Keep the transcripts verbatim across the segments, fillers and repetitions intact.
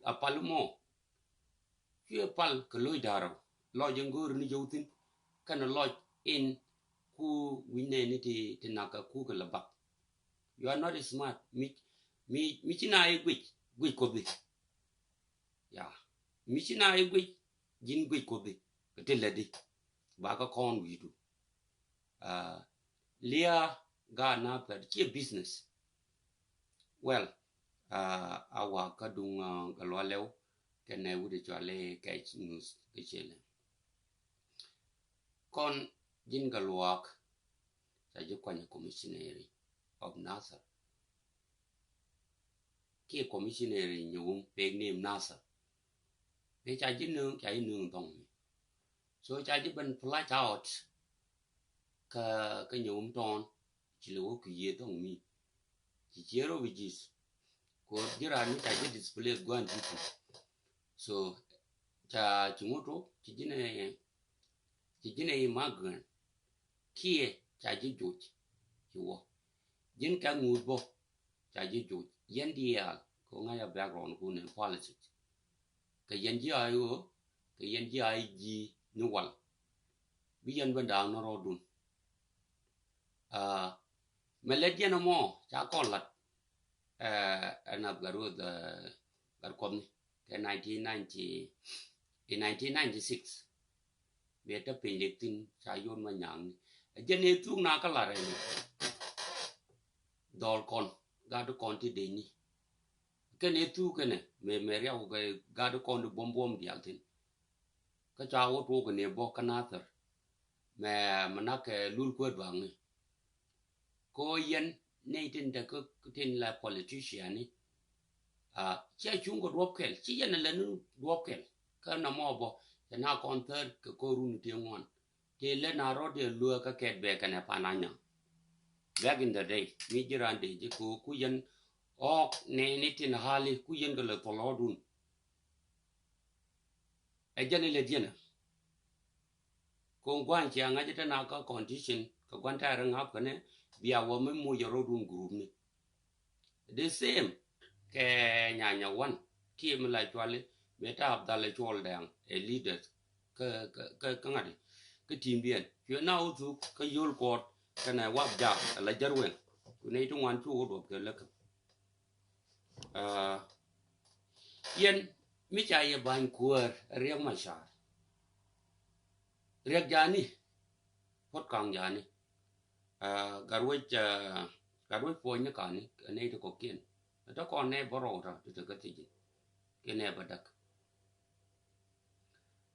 a pal mɔ. Cuɛ pal kɛ loc da̱rä. Lɔc in go̱o̱ri ni jɔw thi̱n kɛnɛ lɔc in ku wi̱nɛ ni ti ti nak kɛ ku kɛ lɛ bak. You are not smart. Mi mi mi ci na i̱ guic guic Kuoth i̱. Ya mi ci na i̱ guic ji̱n guic Kuoth i̱ kɛ ti lɛ di ba kä kɔn wi̱i̱du. Lia gaat na pɛr ciɛ business. Well, a wak kä duŋ Gatluak Lɛw kɛnɛ wut i̱ cɔal i̱ Kɛc News kɛ ciɛ lɛ. Kɔn ji̱n Gatluak ca ji̱ kuany commissionary of Nasir. Kiɛ commissionary nyuum pek ni Nasir. Pek ca ji̱ nööŋ ca ji̱ nööŋ dhɔŋ mi. So ca ji̱ ben flush out kä kä nyuum tɔn. Ci lɛ wä ku yiëë dhɔŋ mi ci cië refugees. Ko ji̱ raan mi ca ji̱ displace gua̱n ji̱. So ca ci ŋutu ci ji̱ nɛ ci ji̱ nɛ immigrant kiɛ ca ji̱ juc ci wä. Ji̱n kɛ ŋut bä ca ji̱ juc yɛn diaal kɛ ŋa̱c a background kun in politics. Kɛ yɛn ji̱ a i̱ ɣöö kɛ yɛn ji̱ a i̱ ji̱ ni wal bi yɛn ben da̱a̱k ni rɔɔdun. Mɛ lɛt yɛn ɛmɔ ca kɔn lat. Ɛ nath gat ruth gat kuɔthni kɛ nineteen ninety, in nineteen ninety-six. Bia te piny lik thin ca yot ma nyaŋni. Ɛ jɛn ɛ thuk na kä lat rɛni dhɔl kɔn gat kɔn ti deni. Kɛn ɛ thuk kɛnɛ mɛ mɛ riaw kɛ gat kɔn ti buɔm buɔm dial thin. Kä ca wä tuɔk kɛ ni bɔ kä Nathir. Mɛ mɛ nak kɛ lul kuɛ duaŋni. Ko yɛn nɛy tin te kä tin la politician ni. Cia cuŋ kɛ duɔp kɛl ci yɛn lɛ ni duɔp kɛl. Kä na mɔ bɔ cɛ na kɔn thäär kɛ ko run ti ŋuan. Ti lɛ na rɔt yɛ luɛ kä kɛt bɛ kɛnɛ pan a nyaŋ. Back in the day mi ji̱ ran dee ji̱ ko ku yɛn ɔɔk nɛy ni tin hali ku yɛn kɛ lɛ thɔl rɔɔdun. Ɛ jɛn ilɛ diɛnɛ. Ko̱ŋ gua̱n cia ŋa̱c ite na kä condition kɛ gua̱n tɛɛr ŋa̱p kɛnɛ bia wä mi muc ɛ ro̱dun group ni. The same kɛ nyanya wan ti mi la cuali mi ta abdal ɛ cuɔl dɛŋ ɛ leaders kä kä kä ŋa̱t kä team diɛn cuɛ na wä thuk kä yol kuɔt kɛnɛ wap jak ɛ la jär weŋ ku nɛy ti ŋuan cu wä duɔp kɛ läkä. Yɛn mi ca yɛ ba̱ny kuäär Riɛk Macar. Riɛk jani puɔt kaŋ jani. Gat wec gat wec puɔ̱ny ni kani nɛy ti kɔkiɛn. Ɛ tɔ kɔn nɛy bä rɔw tɔ ti te kä thi̱ji̱n kiɛ nɛy bä däk.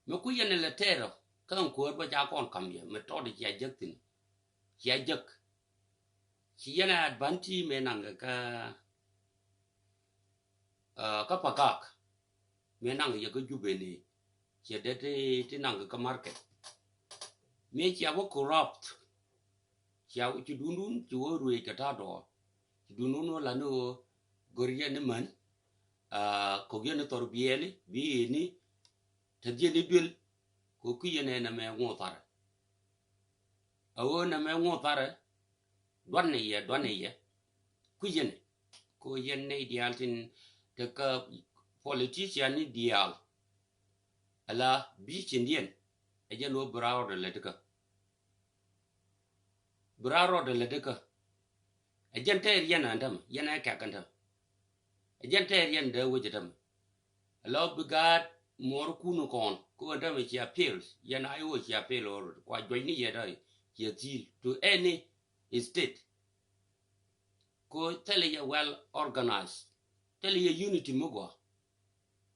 Mi ku yɛn ilɛ tɛɛrɔ kä ɛn kuäär bä ca kɔn kam yɛ mi tɔt cia jek thi̱n. Cia jek ci yɛn a advantage mëë naŋ kɛ kä kä Pagak mëë naŋ yɛ kä Jubɛ ni ciɛ dee ti ti naŋ kɛ kä market. Mëë cia wä corrupt cia wä ci dundun ci wä ruëëc kɛ ta̱a̱ dɔɔr ci dundun wä la ni wä gör yɛn ni män. Kok yɛn ni thɔr biɛɛli bi yɛn ni te dhiɛn ni duel. Kok ki yɛn ɛn ɛmɛ ŋuɔth tharɛ. A ɣöö nɛmɛ ŋuɔth tharɛ duanɛ yɛ duanɛ yɛ. Ku yɛn ko yɛn nɛy diaal tin te kä politician ni diaal. Ala bi cin diɛn ɛ jɛn wä bi raar rɔɔdɛ lät kä bi raar rɔɔdɛ lät kä. Ɛ jɛn tɛɛr yɛn an tämɛ yɛn ɛ kɛk an tämɛ. Ɛ jɛn tɛɛr yɛn dee wec ɛ tämɛ. Ala bi gaat muɔr kun kɔn ko an tämɛ cia pil yɛn a iwä cia pil ɔrɔd kua juɔcni yɛ dɔy cia thi̱i̱l to any state. Ko thilɛ yɛ well organized thilɛ yɛ unity mi gɔaa.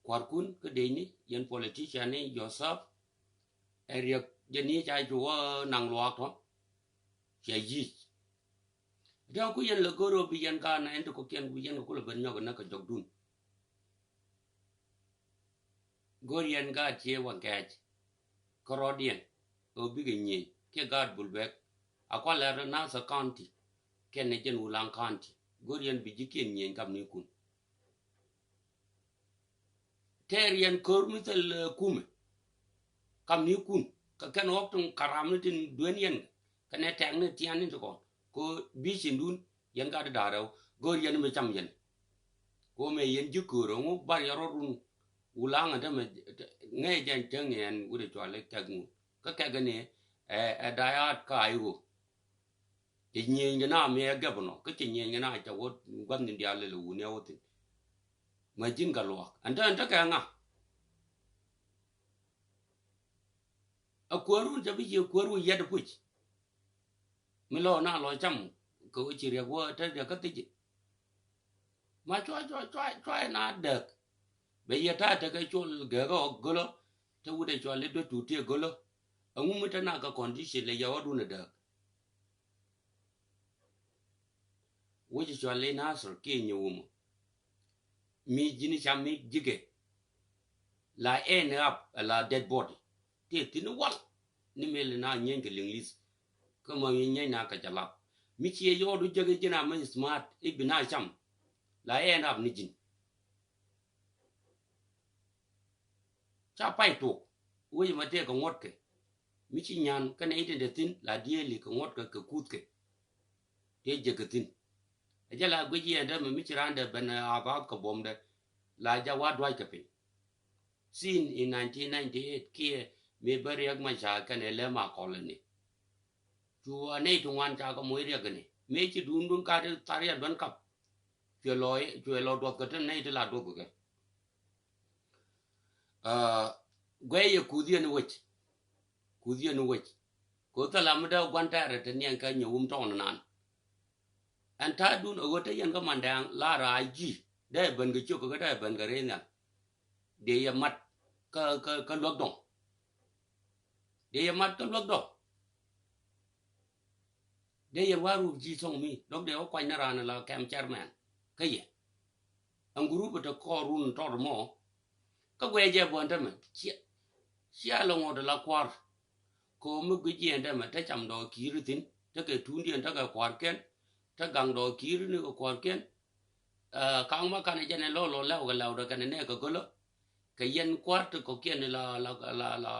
Kua̱rkun kä decni yɛn politician ni yourself. Ɛ Riɛk jɛ ni ca cu wä naŋ luaak tɔ cia yic. Dia̱a̱ŋ ku yɛn lɛ go̱r ɣöö bi yɛn gaat na ɛn ti kɔ̱kiɛn bi yɛn kɛ kulɛ ben nyɔk ɛ näk kɛ jɔkdun. Go̱r yɛn gaat cië waŋ kɛɛc kä rɔɔdiɛn ɣöö bikɛ nyieny kiɛ gaat Bul Bɛk. A kualɛ rɛ Nasir County kɛn ni jɛn Wulaŋ County go̱r yɛn bi ji̱kiɛn nyieny kamnikun. Tɛɛr yɛn ko̱r mi thil kumɛ kamnikun kɛ kɛn ɣɔk tin karam ni tin dueen yɛn kɛnɛ tɛk ni tian ni ti kɔn ko bi cindun yɛn gat di da̱a̱r rɛw go̱o̱r yɛn mi cam yɛn. Ko mɛ yɛn ji̱ köör ɛŋu bar yɛ rɔ run. Wulaŋ ɛ tämɛ ŋäc jɛn cäŋ yɛn wut ɛ cual i̱ kɛk ŋu. Kä kɛk ni ɛ, ɛ dayaat ka ay ɣöö. Cɛ nyieny kɛ na mi ɛ gɛp nɔ kä cɛ nyieny kɛ na cɛ wä gua̱th ni diaal lɛ wuni ɛ wä thin. Mɛ ji̱n kɛ luaak ɛn tä ɛn tä kɛ ŋa. A kuäär wun cɛ bi ciɛ kuäär wun yɛt puc. Mi lɔ na lɔ cam kɛ wä ci riɛk wä tä riɛk kä thici. Ma cua cua cua cua na däk. Bɛ yɛ ta̱a̱ tekɛ col gɛɛkä ɣɔk gölä. Te wut ɛ cua li duet tuut tiɛ gölä. Ɛŋu mi te na kɛ condition lɛ yɛ ɣɔdun ɛ däk. Wec cua li Nasir kiɛ nyɛ wumä. Mi ji̱n cam mi ji̱kɛ. La end up a la dead body. Ti thin wal. Ni mel na nyeny kɛ liŋ lith. Kä ma nyeny na kɛ ca lap. Mi ci yɔɔdu jek ji̱n a mɛ smart i̱ bi na cam. La end up ni ji̱n. Ca pay tok. Wec ma tëë kɛ ŋuɔ̱tkɛ. Mi ci nyan kɛnɛ itin te thin la dieli kɛ ŋuɔ̱tkɛ kɛ kuthkɛ. Tëë jek kɛ thin. Ɛ jɛ la guic yɛn dämɛ mi ci randɛ ben a bath kɛ buɔmdɛ. La ja wa duac kɛ piny. Sin in nineteen ninety-eight kiɛ mi bä riɛk ma ca kɛnɛ lɛ ma kɔlɛ ni. Cu a nɛy ti ŋuan ca kɛ moc riɛk ni. Mi ci duundun ka ti thar yɛ duan kap. Cuɛ lɔ, cuɛ lɔ duɔth kɛ ti nɛy ti la duɔth kɛ. Aa, guɛy yɛ kuth yɛn wec. Kuth yɛn wec. Ko thal am dee guan tɛɛrɛ te niɛn kä nyɛ wum tɔɔn nan. Ɛn ta̱a̱dun a ɣöö te yɛn kä mandɛɛŋ la raaj ji̱ dee ben kɛ ciök kɛ dee ben kɛ rɛy nhial. Dee yɛ mat kä, kä, kä luäk dɔ̱ŋ. Dee yɛ mat kä luäk dɔ̱ŋ. Dee yɛn wa rur ji̱ thɔŋ mi dɔ̱k dee wä kuany ni raan la kɛm chairman kä yɛ. Ɛn group te kɔɔr run tɔt mɔ. Kä guɛc jɛ buɔn tämɛ cia, cia lɔ ŋot la kuar. Ko mi guic jiɛn tämɛ te cam dɔɔ ki̱i̱r thin te kɛ tuundiɛn te kɛ kuarkiɛn. Te gaŋ dɔɔ ki̱i̱r ni kɛ kuarkiɛn. Ɛ, kaŋ ma kanɛ jɛn ɛ lɔ lɔ lɛw kɛ lɛw dɛ kɛnɛ nɛ kɛ gölä. Kɛ yɛn kuar ti kɔkiɛn la, la, la, la,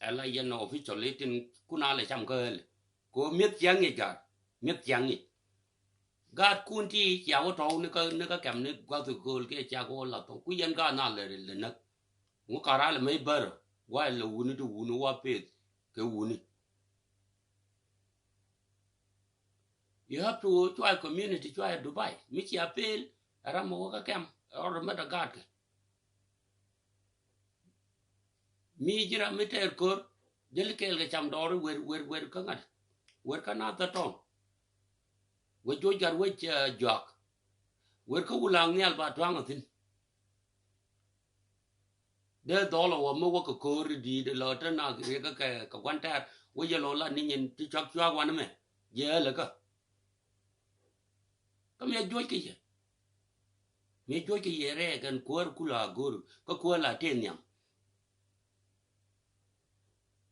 ɛ la yɛn official itin kun a lɛ cam kä ɣäl. Ko mi̱eth ciaŋ ŋic gaat, mi̱eth ciaŋ ŋic. Gaat kun ti cia wä tɔw ni kä, ni kä kɛm ni guath kööl kiɛ cia kɛ wä lath thɔŋ. Ku yɛn gaat na lɛ, lɛ näk. Ŋu ka ral mɛ bär, wa lɛ wuni ti wuni wa peth kɛ wuni. You have to cua community cua Dubai. Mi cia pel, ɛ ram mɛ wä kä kɛm, ɛ rɔ mɛ dɔ gaat kɛ. Mi ji̱ ram mi tɛɛr ko̱r jäli kɛɛl kɛ cam dɔɔri wer, wer, wer kä ŋa̱t. Wer kä nath tɔn. Wec joc gat wec, eh, juak. Wer kä wulaŋ nhial ba tuaŋ a thi̱n. Dee dhɔl a wä mi wä kɛ ko̱r di di lɔ te nak riek kɛ, kɛ gua̱n tɛɛr wec jɛ lɔ la ni nyin ti cuak cuak wan mɛ. Jɛ älɛ kä. Kä mi a juɔc kɛ yɛ. Mi a juɔc kɛ yɛ rɛɛ kɛn kuäär kula go̱o̱r kä kuäär la tëë nhiam.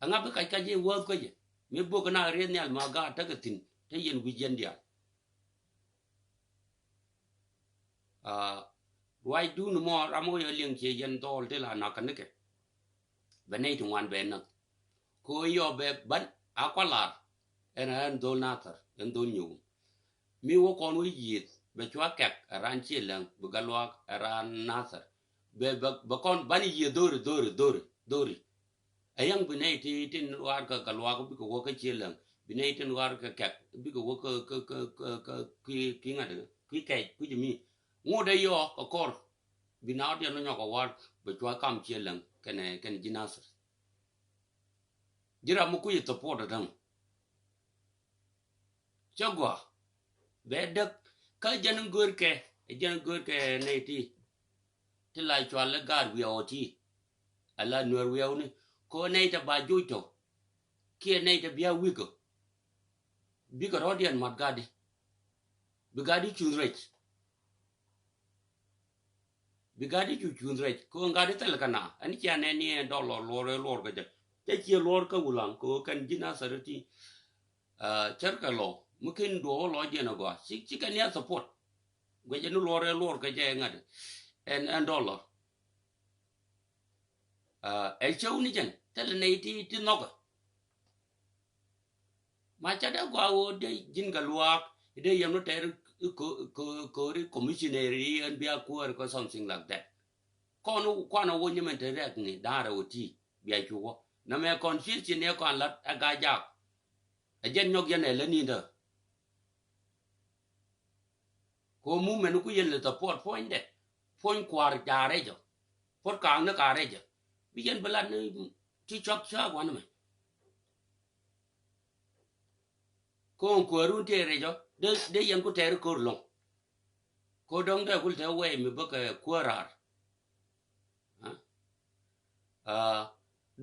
Aŋa bi kac kac yɛ wäth kä yɛ mi bok na rieth nhial ma gaat tekɛ thi̱n te yɛn wi̱c yɛn diaal. Aa, ruacdun mɔ ram wä yɛ liɛŋ ciɛ yɛn dhɔl ti la nakä nikɛ. Bɛ nɛy ti ŋuan bɛ näk. Ko yɔ bɛ ban a kua lar. Ɛn, ɛn dhol Nathir, ɛn dhol nyugu. Mi wä kɔn wä yieth bɛ cua kɛk ɛ ran ciɛ läŋ bi Gatluak ɛ ran Nathir. Bɛ, bɛ, bɛ kɔn ban yieth dhori, dhori, dhori, dhori. Ɛ yɛŋ bi nɛy ti, tin ruaar kä Gatluak bikɛ wä kä ciɛ läŋ. Bi nɛy tin ruaar kä kɛk bikɛ wä kä, kä, kä, kä, kä, ki, ki ŋa̱t, ki kɛc, ki jɛ mi. Ŋut ɛ yɔ kɛ kɔr. Bi na wä diɛn wä nyɔk kɛ war bɛ cua kam ciɛ läŋ kɛnɛ, kɛnɛ ji̱ Nathir. Ji̱ ram mi kuc ɛ support ɛ täŋ. Cä gɔaa. Bɛ däk kä jɛn in görkɛ, jɛn in görkɛ nɛy ti. Ti la cual i̱ gaat wiɛw ɔ ti. Ala nuɛr wiɛwni. Ko nɛy tɛ ba joc tɔ. Kiɛ nɛy tɛ bia wi̱kä. Bikɛ rɔ̱diɛn mat gatdi. Bi gatdi cuth rɛc. Bi gatdi cu cuth rɛc. Ko gatdi thil kɛ na. Ɛn cia nɛn ni ɛn dɔlɔ luɔr ɛ luɔr kɛ jɛ. Cɛ ciɛ luɔr kä wulaŋ ko kɛn ji̱ Nathir ti. Aa, cär kɛ lɔ mi ken duɔɔk lɔ jiɛn agɔa ci, ci kɛ nia support. Guɛcɛ ni luɔr ɛ luɔr kɛ jɛ ŋa̱t ɛn, ɛn dollar. Aa, ɛ cäw ni jɛn thilɛ nɛy ti, ti nhɔkä. Ma ca dee gɔaa ɣöö dee ji̱n Gatluak dee yɛn wä tɛɛr I̱ ko, ko, ko ri commissioner i̱ ɛn bia kuäär kɔ something like that. Kɔn, kɔn a wo nyɛ mɛn te rɛk ni da̱a̱n rɛ wä ti bia cu wä. Nɛ mɛ confusion ni kɔn lat ɛ ga jak. Ɛ jɛn nyɔk yɛn ɛ lä ni dä. Ko mu mɛn ku yɛn lɛ support puɔ̱nydɛ. Puɔ̱ny kua̱r jaarɛ jɔ. Puɔ̱t ka̱a̱ŋ ni ka̱a̱rɛ jɔ. Bi yɛn bi lat ni ti cuak cuak wanɛ mɛ. Ko̱o̱ŋ kuäärun tëë rɛc ɔ dee, dee yɛn ku tɛɛr ko̱r lo̱ŋ. Ko̱ dɔ̱ŋ dee kul tɛɛ wɛy mi bäkɛ kuäär raar. Aa,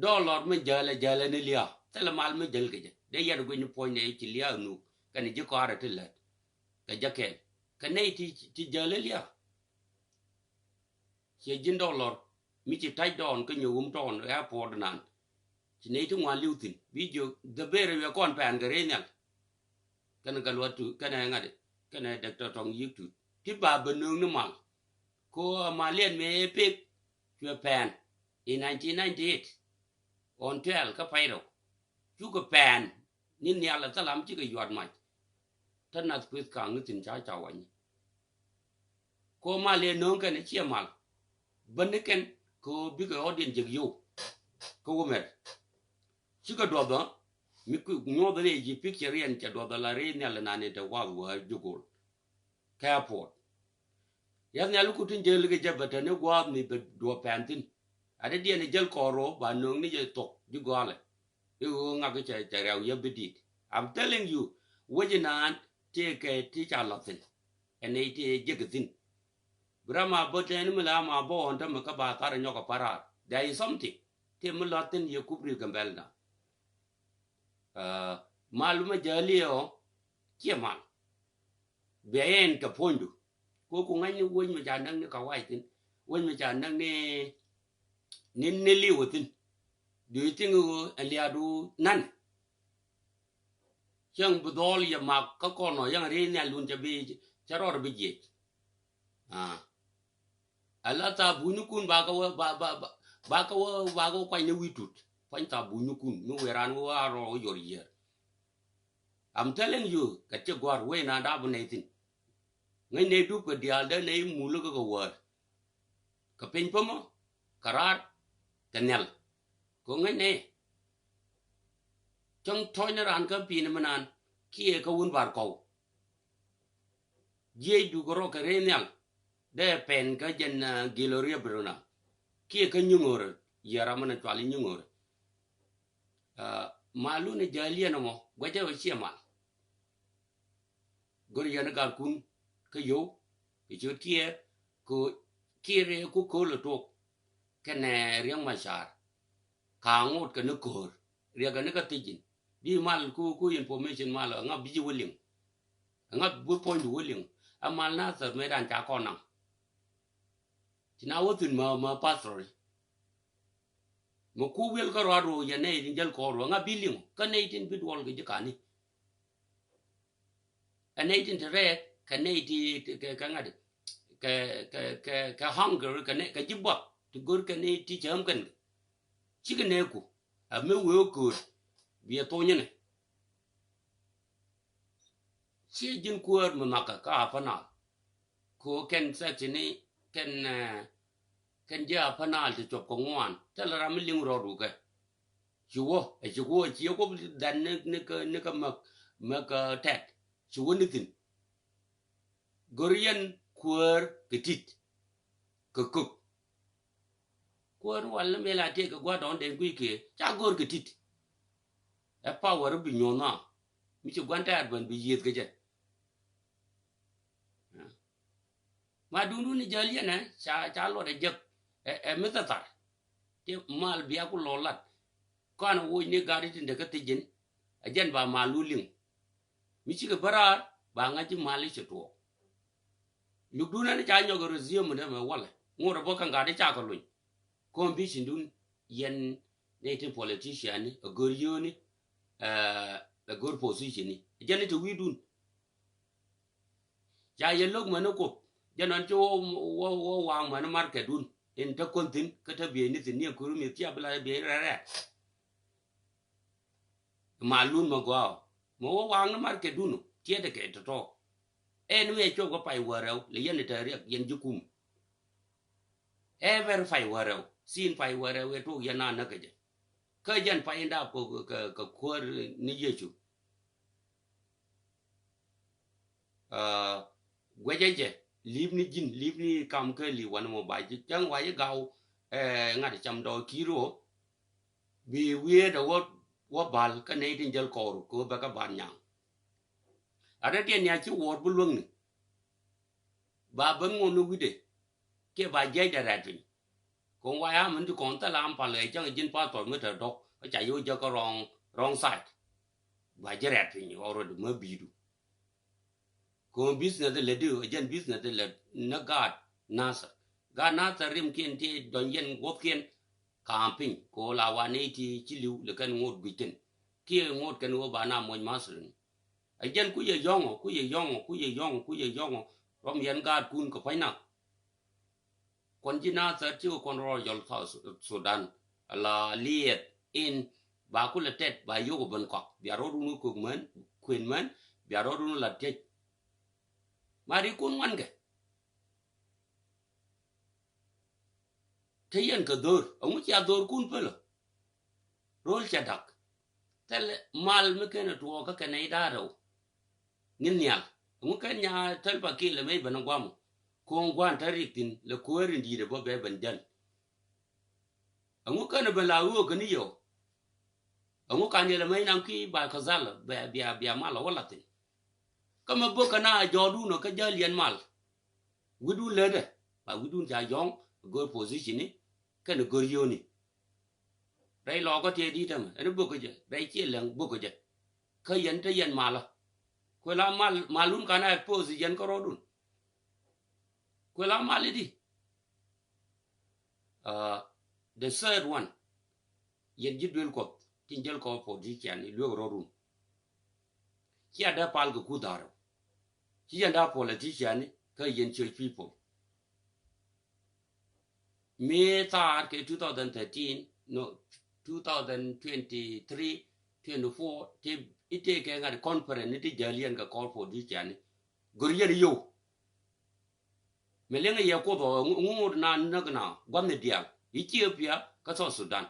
dɔlɔr mi jäl ɛ jäl ɛ ni lia̱a̱ thilɛ mal mi jäl kɛ jɛ dee yɛn guic ni puɔ̱ny nɛ ci lia̱a̱ nuk kɛn ji̱ kɔaarɛ ti lät. Kɛ jɛ kɛn kɛ nɛy ti, ti jäl ɛ lia̱a̱. Ciɛ ji̱n dɔlɔr mi ci ta̱c dɔɔn kä nyɛ wum tɔɔn airport nan. Ci nɛy ti ŋuan li̱w thi̱n bi jiök dhɛ ber wiɛ kɔn pɛn kɛ rɛy nhial. Kɛnɛ Gatluak Tut kɛnɛ ŋa̱t kɛnɛ Doctor Tɔŋ Yiëk Tut ti ba bɛ nööŋ ni mal. Ko a mal yɛn mëë pek cuɛ pɛn in nineteen ninety eight on twelve kä pay rɛw. Cukɛ pɛn ni nhial a thalam cikɛ yuat mac. Tä nath kueth kaŋ ni thi̱n ca ca wany. Ko mal yɛ nööŋ kɛn ciɛ mal. Bäni kɛn ko bikɛ audience jek yow. Kä wä mɛr cikɛ duɔthä mi nyuɔthä ni ji̱ picture yɛn cɛ duɔthä la ri nhial nani te wath wä jugul. Kɛ airport. Yɛn nhial ku tin jel kɛ jɛ bɛ te ni gua̱a̱th mi bɛ duɔth pɛn thi̱n. A dee diɛn jäl kɔɔr rɔ ba nööŋ ni jɛ thok ji̱ gɔalɛ. I̱ ɣöö ŋak cɛ, cɛ rɛw yäp bi di̱i̱t. I'm telling you, wec inan tëë kɛ ti ca lath thi̱n. Ɛn nɛy tëë jek thi̱n. Bi ram a bä tɛn mi la ma bä ɣɔn tämɛ kä ba thar nyɔk a pa̱raar. There is something tëë mi lath thi̱n yɛ kup ri Gambɛl na. Aa, mal mi jäli ɔ ciɛ mal. Bia yɛn kɛ puɔ̱nydu. Ko ku ŋa̱cni wec mi ca näk ni ka wac thi̱n. Wec mi ca näk ni, ni, ni li̱w thi̱n. Do you think ɣöö ɛn liaadu nan? Cäŋ bi dhɔɔl yɛ mak kä kɔn ɔ yäŋ ri nhial dun cɛ bi cɛ rɔɔd bi jiɛc. Aa. Ala thaap bunyikun ba kä wä, ba, ba, ba, ba kä wä, ba kä wä kuany ni wi̱i̱ tut. Kuany thaap bunyikun mi wëë raan wä a rɔ wä yɔr yiër. I'm telling you, kɛ ti gua̱r wëë na da̱a̱ bi nɛy thi̱n. Ŋäc nɛy dup kɛ diaal dee nɛy mul kä kɛ wäär. Kɛ piny pämä, kɛ raar, kɛ nhial. Kɛ ŋäc nɛy. Cäŋ tɔ̱ɔ̱cni raan kä pi̱i̱ni mi naan kiɛ kä wun bar kɔw. Jiɛcdu kɛ rɔ kɛ rɛy nhial dee pɛn kä jɛn, ah, gilɔ riep runa. Kiɛ kä nyiŋorɛ yɛ ram mi na cual i̱ nyiŋorɛ. Ah, malun i̱ jäl yɛn ɛmɔ guɛcɛ wä ciɛ mal. Go̱r yɛn i̱ galkun kä yow kɛ ciöt kiɛ kɛ kiɛ rɛ ku köl ɛ tuɔk. Kɛnɛ Riɛk Macar ka ŋot kɛ ni köör riɛk kɛ ni kä thiec in. Di mal ku, ku information mal ɛ ŋa bi ji̱ wä liŋ. Ɛ ŋa bi puɔ̱nydu wä liŋ. Ɛ mal na thäth mëë dan ca kɔn naŋ. Ci na wä thi̱n mä, mä pastor. Mä ku wiel kä ruat ruɔ yɛ nɛy tin jäl kɔɔr ruɔ ŋa bi liŋ kä nɛy tin bi duɔl kɛ ji̱ kani. Ɛ nɛy tin te rɛɛk kɛ nɛy ti, ti kɛ, kɛ ŋa̱t kɛ, kɛ, kɛ, kɛ hunger kɛ nɛy kɛ ji̱ buak ti go̱r kɛ nɛy ti cääm kɛn kɛ. Cikɛ nɛɛku ɛ mi wee wä kööt biɛ thonyinɛ. Ciɛ ji̱n kuäär mi makä kä Upper Nile. Ko kɛn section ni kɛn, eh, kɛn ji̱ Upper Nile ti cuɔp kɛ ŋuan thilɛ ram mi liŋ rɔɔdu kɛ. Ci wä ɛ ci wä ci wä dhan ni, ni kä, ni kä mäk, mäk, eh, tɛt. Ci wä ni thi̱n. Go̱r yɛn kuäär kɛ ti̱t kɛ kök. Kuäär wal ni mëë la tëëk kɛ gua̱a̱r dɔ̱ŋ den gui̱c kiɛ ca go̱r kɛ ti̱t. Ɛ power bi nyuɔ̱n nhɔa mi ci gua̱n tɛɛr ben bi yiëth kɛ jɛ. Ma dundun ni jäl yɛn ɛ ca, ca luɔt ɛ jek ɛ, ɛ mi thɛthar. Ti mal bia ku lɔ lat kɔn ɛ woc ni gat itin te kä thiec jin. Ɛ jɛn ba mal lu liŋ. Mi cikɛ bä raar ba ŋa̱c ji̱ mal i̱ cɛ tuɔɔk. Nyukdun ɛn ca nyɔk resume dee mɛ walɛ ŋot ɛ bä kɛn gat i̱ ca kɛ luny. Kɔn bi cindun yɛn nɛy tin politician ni ɛ gör yio̱o̱ni, ɛ, ɛ gör position ni jɛn i̱ te wi̱i̱dun. Ca yɛ lo̱k mäni Kuoth jɛn ɔn ci wä, wä, wä waŋ mäni marketdun in te kɔn thi̱n kä te bieyni thi̱n ni ɛ kuri mi̱th cia bi la biey rɛrɛ. Malun mɛ gɔaa mɛ wä waŋ ni marketdun tiɛt kɛ tɔtɔ. Ɛn mi ɛ cuɔp kä pay wä rɛw lɛ yɛn ɛ tɛ riɛk yɛn ji̱ kum. Ɛ bɛr pay wä rɛw, sin pay wä rɛw ɛ tuɔk yɛn na näk kɛ jɛ. Kä jɛn pay in dap kɛ, kɛ, kɛ kuäär ni Yecu. Aa, guɛcɛ jɛ, lip ni ji̱n, lip ni kam kä lip wanɛ mɔ ba ji̱ cäŋ wa ji̱ gaw, ɛ, ŋa̱t cam dɔɔk ki̱i̱r ɣöö bi wiee dɛ wä, wä bal kä nɛy tin jäl kɔɔr kɛ ɣöö bɛ kä ban nyaŋ. A rɛt yɛn nia ci wuɔɔr bi luäŋni. Ba ben ŋuɔ̱n ni wi̱cdɛ kiɛ ba jiɛcdɛ rɛɛt piny. Kɔn wa ya min ti kɔn thil am pal ɛ cäŋ ji̱n pastor mi te dɔ̱k kä ca yo̱o̱ jäkä wrong, wrong side. Ba ji̱ rɛɛt piny already mä bi̱i̱du. Kɔn business lɛ di ɛ jɛn business lɛ ni gaat Nasir. Gaat Nasir rimkiɛn ti dɔ̱ny yɛn wuɔthkiɛn ka̱a̱m piny kɛ ɣöö la wa nɛy ti ci li̱w lɛ kɛn ŋot gui̱c thi̱n. Kiɛ ŋot kɛn ɣöö ba na moc Masir ni. Ɛ jɛn kucɛ yɔ̱ŋɔ, kucɛ yɔ̱ŋɔ, kucɛ yɔ̱ŋɔ, kucɛ yɔ̱ŋɔ. Rɔm yɛn gaatkun kɛ pua̱nyna. Kuɔn ji̱ Nasir cikɛ kuɔn rɔɔl jɔl South Sudan. Ala liɛth in ba kulɛ tɛt ba yio̱k ɛ ben kɔak. Bia rɔɔdun kök män, kuën män, bia rɔɔdun la tiec. Ma ri kun ŋuan kɛ. Te yɛn kɛ dho̱r, ɛŋu cia dho̱rkun pälä? Ro̱l cɛ da̱k. Thɛl mal mi ken ɛ tuɔɔkä kɛ nɛy da̱a̱r rɛw. Ŋi̱n nhial. Ɛŋu ken nya thɛl pa kiɛl ɛmɛ i̱ ben ɛ gua̱a̱m. Ko̱o̱ŋ gua̱a̱n te rik thi̱n lɛ kuäär in di̱i̱t ɛ bä bɛ ben jäl. Ɛŋu ken ɛ ben la ɣöö kɛ ni yɛ ɔ? Ɛŋu kan yɛl ɛmɛ inaŋ ki ba kɛ dhal bia, bia, bia mal ɛ wä la̱th thi̱n. Kä mɛ bök kɛ na jɔɔdun ɔ kä jäl yɛn mal. Wi̱dun lätdɛ ba wi̱dun ca yɔ̱ŋ go̱r position ni kɛn go̱r yio̱ni. Rɛy lɔɔkä tiee di̱t ɛmɛ ɛn bök kä jɛ rɛy ciɛ lɛŋ bök kä jɛ. Kä yɛn te yɛn malä. Kuɛ la mal, malun kan a expose yɛn kä rɔɔdun. Kuɛ la mal i̱di. Uh, the third one, yɛn ji̱ duel Kuɔth tin jäl kɔ politician i̱ luek rɔrun. Cia dee pal kɛ kuth arɛw. Ci yɛn dee politician i̱ kä yɛn church people. Mi thaar kɛ two thousand thirteen, no, two thousand twenty-three, twenty-four, ti i̱ tëë kɛ ŋa̱t conference ni ti jäl yɛn kɛ kɔr politician i̱ gör yɛn i̱ yow. Mi liŋ yɛ Kuoth ɔ ŋu, ŋu ŋot na näk na gua̱thni diaal Ethiopia kä South Sudan.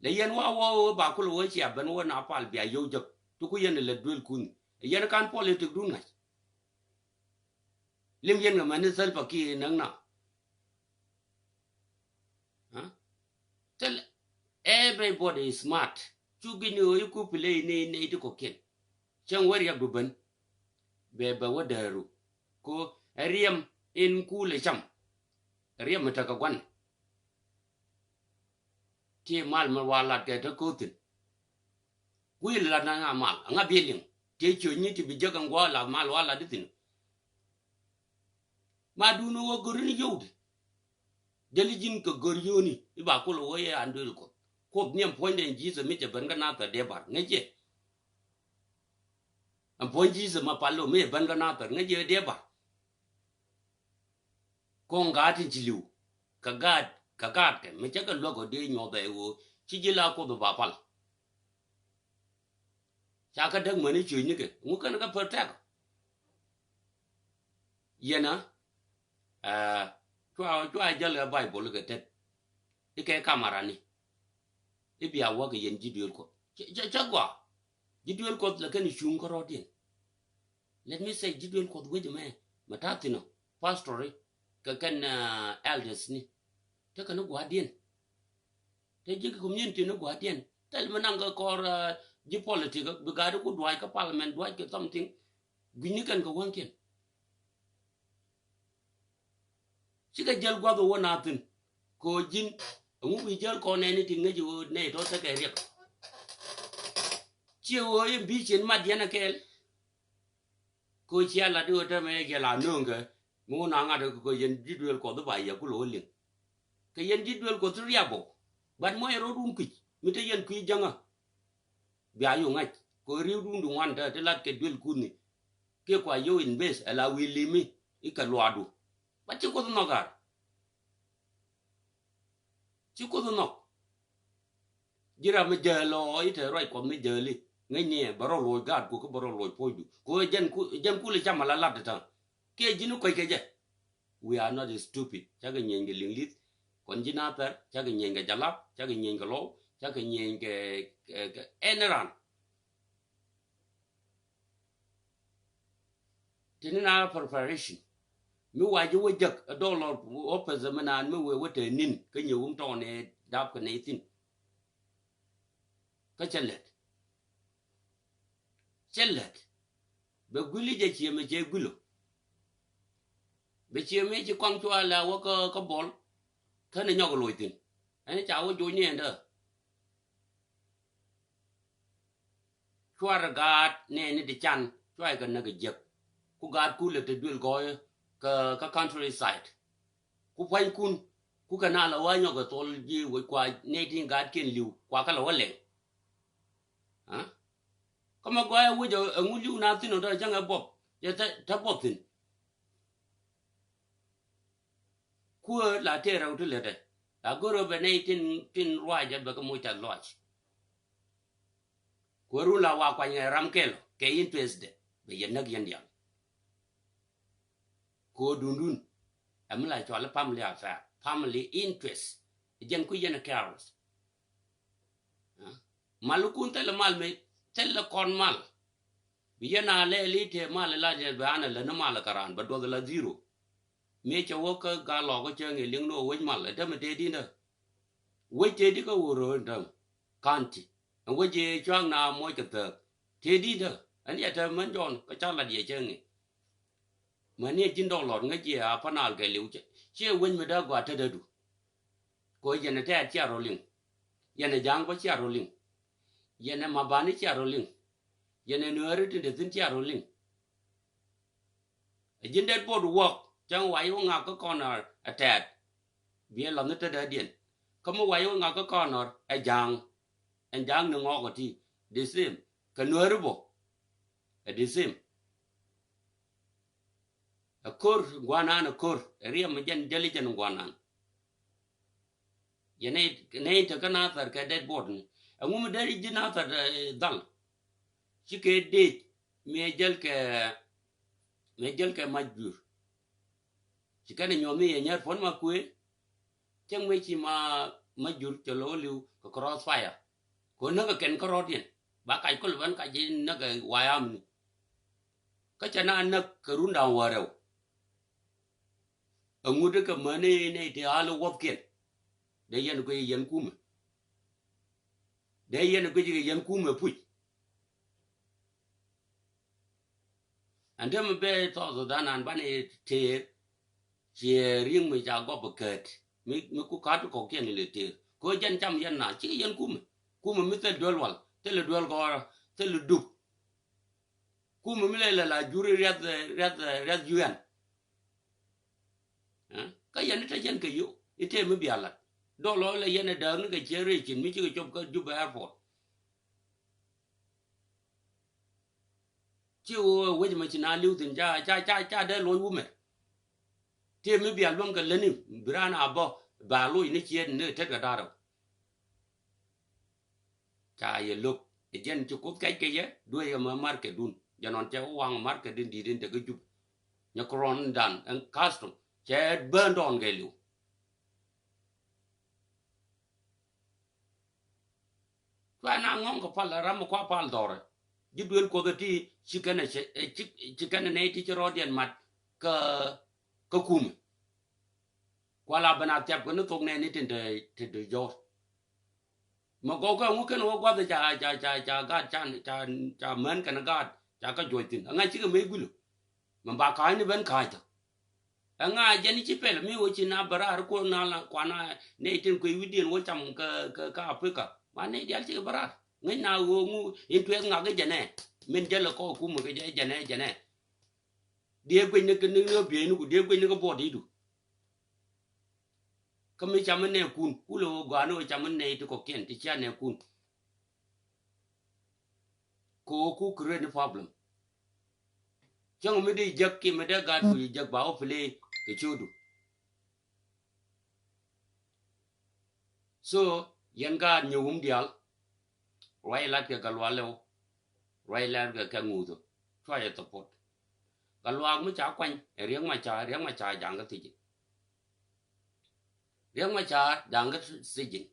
Lɛ yɛn wa wä wä ba kul wä cia ben wä na pal bia yow jek ti ku yɛn lɛ duel kun. Yɛn kan politic dun ŋa̱c. Lim yɛn kɛ mɛn ni Salva Kiir näk na. Huh? Tell everybody is smart. Cu gini ɣöö iku play ni nɛy ti kɔ̱kiɛn. Cäŋ wä riɛk du ben. Bɛ bɛ wä dääru. Ko ɛ riɛm in kuul ɛ cam. Ɛ riɛm mi tekɛ gua̱n. Ti mal mi wa lat kɛ te ko̱thin. Kuil lat na ŋa mal, ŋa bi liŋ. Ti ciöny ni ti bi jek ɛn guɔ la mal wa lat ithin. Ma duni wä gör ni yowdi. Jäli ji̱n kɛ gör yoni iba kul wä yɛ an duel Kuoth. Kuoth ni ɛn puɔ̱nydɛ ɛn Jesus mi cɛ ben kä nathɛr dee bar ŋäcɛ. Ɛn puɔ̱ny Jesus ma pal lo mi cɛ ben kä nathɛr ŋäcɛ dee bar. Kɔŋ gaat in ci li̱w kɛ gaat, kɛ gaatkɛ mi cä kɛ luäk ɔ dee nyuɔth ɛ ɣöö ci ji̱ la Kuoth ba pal. Ca kä däk mäni ciöcnikɛ ŋu kɛn kä protect. Yɛn a, ɛ, cua, cua jäl ɛ Bible kɛ tet. Ikɛ kamarani. I̱ bia wäk yɛn ji̱ duëël Kuɔth. Cä, cä, cä gɔaa. Ji̱ duëël Kuɔth lɛ kɛn i̱ cuŋ kä rɔɔdiɛn. Let me say, ji̱ duëël Kuɔth wec ɛmɛ mɛ ta̱a̱ thi̱n ɔ, pastori kɛ kɛn, uh, elders ni. Tekɛ ni gua̱a̱diɛn. Te ji̱ kɛ community ni gua̱a̱diɛn. Thil mi naŋ kɛ kɔr, uh, ji̱ politic bi ga̱a̱di ku duac kä parliament duac kɛ something. Gui̱cni kɛn kɛ wäŋkiɛn. Cikɛ jäl gua̱th ɛ wä na thi̱n. Kɛ ɣöö ji̱n ɛŋu wi̱i̱ jäl kɔn nɛɛni ti ŋäc ɣöö nɛy tɔ̱ thäkɛ riɛk. Ciɛ ɣöö in bi cien mat yɛn ɛ kɛɛl. Kɛ ɣöö cia lat i̱ ɣöö tɛmɛ yɛ jɛ la nööŋkɛ mi wä na ŋa̱t kɛ yɛn ji̱ duëël Kuɔth i̱ ba yɛ kulɛ wä liŋ. Kɛ yɛn ji̱ duëël Kuɔth ti riabɔ. Bat muɔc ɛ rɔɔdun kui̱c mi te yɛn kui̱ jäŋä. Bia yuk ŋa̱c kɛ ɣöö ri̱wdun di ŋuan te ti lat kɛ duëël kuthni. Kiɛ kua yio̱w in beth ɛ la wi̱i̱ li̱mi i̱ kɛ luaakdu. Ba ci Kuoth nhɔk ɣaar. Ci Kuoth nhɔk. Ji̱ ram mi jäl ɔ i̱ te ruac Kuɔth mi jäli. Ŋäcni ɛ bɛ rɔ loc gaatku kä bɛ rɔ loc puɔ̱nydu. Ku ɛ jɛn ku, ɛ jɛn kulɛ cam ala lat ɛ ta̱a̱. Kiɛ ji̱n kuec kɛ jɛ. We are not stupid. Cakɛ nyieny kɛ liŋ li̱th. Kɔn ji̱ Nathɛr, cakɛ nyieny kɛ Jalap, cakɛ nyieny kɛ Lɔw, cakɛ nyieny kɛ, kɛ, kɛ any ran. Tini na preparation. Mi wa ji̱ wä jek ɛ dɔlɔ office mi naan mi wee wä te nin kä nyɛ wum tɔɔn ɛ dap kɛ nɛy thin. Kä cɛ lɛt. Cɛ lɛt. Bɛ guili jɛ ciɛ mɛ cɛ guilo. Bɛ ciɛ mɛ ci kɔŋ cua lɛ wä kä, kä bɔl. Kä ni nyɔk loc thin. Ɛn ca wä joc ni ɛn dä. Cuarɛ gaat nɛɛni ti can, cuarɛ kɛ näk ɛ jiäk. Ku gaat kulɛ te duël gɔɔyä kä, kä countryside. Ku puanykun, ku kɛ na la wä nyɔk ɛ thol ji̱ wec kua nɛy tin gaatkiɛn li̱w, kua kä la wä lɛŋ. Kä mɛ gɔɔyä wec ɛ ŋu li̱w na thin ɔ tɔ cäŋ ɛ buɔth, cɛ te, te buɔth thin. Kuäär la tëë rɛw ti lätdɛ. La go̱r ɣöö bɛ nɛy tin, tin ruacä bɛ kɛ moc tɛth lɔac. Kuäär run la wa kuany ɛ ram kɛl kɛ interestdɛ bɛ yɛ näk yɛn diaal. Kɛ ɣöö dundun ɛ mi la cɔal i̱ family affair, family interest. Jɛn kui̱ yɛn ɛ careless. Ɛ? Malkun thilɛ mal mi thilɛ kɔn mal. Bi yɛn a lɛɛl i̱ tëë mal ila jɛ bɛ an a lätni mal kɛ raan bɛ duɔth ila zero. Mi cɛ wä kä gal lɔk kä cäŋ i̱ liŋ ni wä wec mal ɛ tämɛ tëë di̱ndä. Wec tëë di kä wä röö in täm. County ɛn wec i̱ cua̱ŋ na moc kɛ thääk. Tëë di̱ndä ɛn yɛ tääm män jɔn kä ca lat yɛ cäŋ i̱. Mäni ɛ ji̱n dɔlɔr ŋäc yɛ a panal kɛ liw cɛ ciɛ wec mi dee gɔaa tetdädu. Kɛ ɣöö yɛn ɛ tɛ̈t cia rɔ liŋ. Yɛn ɛ ja̱a̱ŋ bä cia rɔ liŋ. Yɛn ɛ mabani cia rɔ liŋ. Yɛn ɛ nuääri tin te thi̱n cia rɔ liŋ. Ɛ ji̱n det buɔt wäk cäŋ wac wä ŋak kä kɔn ɛ tɛ̈t. Biɛ la̱th ni tetdädiɛn. Kä mi wac wä ŋak kä kɔn ɛ ja̱a̱ŋ. Ɛn ja̱a̱ŋ ni ŋɔɔk ɛ ti the same. Kɛ nuääri bä ɛ the same. Ɛ ko̱r gua̱nan ɛ ko̱r ɛ riɛm ɛ jɛn jäli jɛn gua̱nan. Yɛ nɛy, nɛy tekä Nathɛr kɛ det buɔt ni ɛŋu mi dee ji̱ Nathɛr, eh, dhal. Ci kɛ dec mi ɛ jäl kɛ, mi ɛ jäl kɛ mac jur. Ci kɛn ɛ nyuɔ̱th mi yɛ nyär puɔ̱n ma kuëë. Cäŋ mëë ci ma, ma jur cɛ lo̱k li̱w kɛ crossfire. Kɛ näk kɛ kɛn kärɔ̱diɛn ba kac kɔl bän kac ji̱ näk kɛ wayam ni. Kä cɛ na näk kɛ run da̱ŋ wärɛw. Ɛŋu dee kɛ mäni nɛy ti al i̱ wuɔ̱thkiɛn. Dee yɛn guic yɛn kumɛ. Dee yɛn guic kɛ yɛn kumɛ puc. Ɛn te mi bɛ South Sudan an banɛ tëër. Ciɛ ri̱ŋ mi ca gɔp kät mi, mi ku ka̱t kɔkiɛn ilɛ tëër. Kɛ ɣöö jɛn cam yɛn na ci yɛn kumɛ. Kumɛ mi thil duel wal, thil duel gɔɔrä, thil dup. Kumɛ mi lɛ lɛ la juri riath, riath, riath yuɛn. Kä yɛn i̱ te yɛn kɛ yo i̱ te mi bia lat dɔl ɔ lɛ yɛn ɛ dääk ni kɛ ciɛ rɛy cin mi cikɛ cop kä Juba airport. Ci ɣöö wec mɛ ci na li̱w thi̱n ca, ca, ca, ca dee loc wumɛ. Tëë mi bia luäŋ kɛ lätni bi raan a bä ba loc ni ciɛɛt ni tet kɛ da̱rä. Ca yɛ lo̱k ɛ jɛn ci Kuoth kɛc kɛ yɛ duee yɛ mɛ marketdun jɛ nɔn cɛ wä waŋ marketdun di̱i̱t in te kä Jup. Nyɛ kɛ rɔɔn dan ɛn custom cɛ bään dɔɔn kɛ li̱w. Cua na ŋɔ̱ŋ kɛ pal ram mi kua pal dhɔrɛ. Ji̱ duel Kuoth ɛ ti ci kɛn ɛ cɛ, ɛ ci, ci kɛn ɛ nɛy ti ci rɔɔdiɛn mat kä, kä kumɛ. Kua la ben a thiap kɛ ni thok nɛɛni tin te, te, te jɔr. Mɛ gɔw kɛ ŋu kɛn wä guath ca, ca, ca, ca gaat ca, ca, ca män kɛn gaat ca kä juɔc thi̱n. Aŋa cikɛ mɛ guilö. Mɛ ba ka̱a̱cni ben ka̱a̱cä. Ɛŋa jɛn ci pɛl mi ɣöö ci na bä raar kuɔn na la kuana nɛy tin kui̱ wi̱diɛn wä cam kä, kä, kä Africa. Ma nɛy diaal cikɛ bä raar. Ŋäc na ɣöö ŋu in tuɛth ŋak i̱ jɛnɛ. Min jälɛ kɔk kumɛ kɛ jɛ jɛnɛ, jɛnɛ. Diee guic ni kä ni ɣöö bieyni ku diee guic ni kä buɔt i̱du. Kä mi cam in nɛɛkun kulɛ ɣöö gɔaa ni ɣöö cam in nɛy ti kɔkiɛn ti cia nɛɛkun. Kɛ ɣöö ku create ni problem. Cäŋ mi dee jek kiɛ mi dee gaat ku jek ba wä play kɛ cio̱o̱du. So yɛn gaat nyɛ wum diaal. Ruac lat kɛ gal walɛ wä. Ruac lɛr kɛ kɛ ŋuuth ɔ. Cua yɛ support. Kɛ luaak mi ca kuany ɛ Riek Machar, Riek Machar jaŋ kä thiec ji̱n. Riek Machar jaŋ kä thiec ji̱n.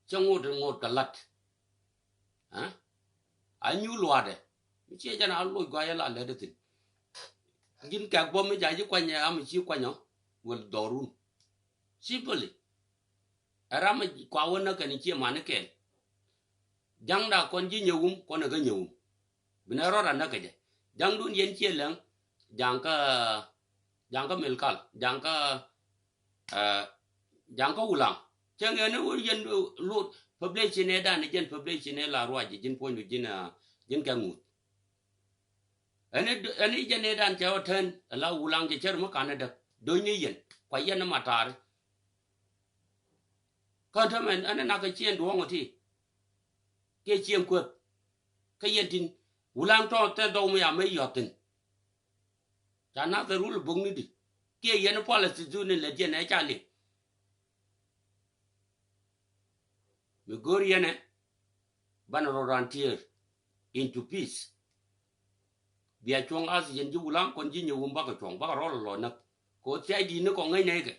Cä ŋot ŋot kɛ la̱t. Ɛ? A nyuur luaatdɛ. Mi ciɛ jɛn a loc guayɛ la lät thi̱n. Ji̱n kɛk bä mi ca ji̱ kuany ɛ a mi ci kuany ɔ. Wel dhɔrun. Simply. Ɛ ram mi kua wä näk kɛn ciɛ mani kɛɛl. Jaŋda kɔn ji̱ nyɛ wum kɔn ɛ kä nyɛ wum. Binɛ rɔɔd a näk kɛ jɛ. Jaŋdun yɛn ciɛ lɛŋ. Jaŋ kä, jaŋ kä Milkal. Jaŋ kä, ɛ, jaŋ kä Wulaŋ. Cɛ ŋɛn ni wä yɛn, ɛ, luot. Population ɛ dan jɛn population ɛ la ruac ji̱n puɔ̱nydu ji̱n, ɛ, ji̱n kɛ ŋuth. Ɛn i̱, ɛn i̱ jɛn ëëdan cɛ ɣä tɛn ɛ la Wulaŋ cɛ cär mi kanɛ däk do̱nyni yɛn kua yɛn ni mataari. Kä tämɛ ɛn i̱ nak kɛ ciɛn duɔ̱ɔ̱ŋ ɔ ti kiɛ ciɛn kuäth. Kä yɛn tin Wulaŋ tɔ̱ thɛn dhɔw mi a mi yɔ̱thin. Ca nath ɛ rul bukni di kiɛ yɛn i̱ pualɛ thi dhuni lɛ diɛn ɛ ca liŋ. Mi go̱o̱r yɛnɛ banɛ rɔ ran tier into peace. Bia cuɔ̱ŋ ath yɛn ji̱ Wulaŋ kɔn ji̱ nyɛ wum bakɛ cuɔ̱ŋ bakɛ rɔl lɔ näk. Kɛ ɣöö thiac di̱t ni kɔŋ ŋäc nɛy kɛ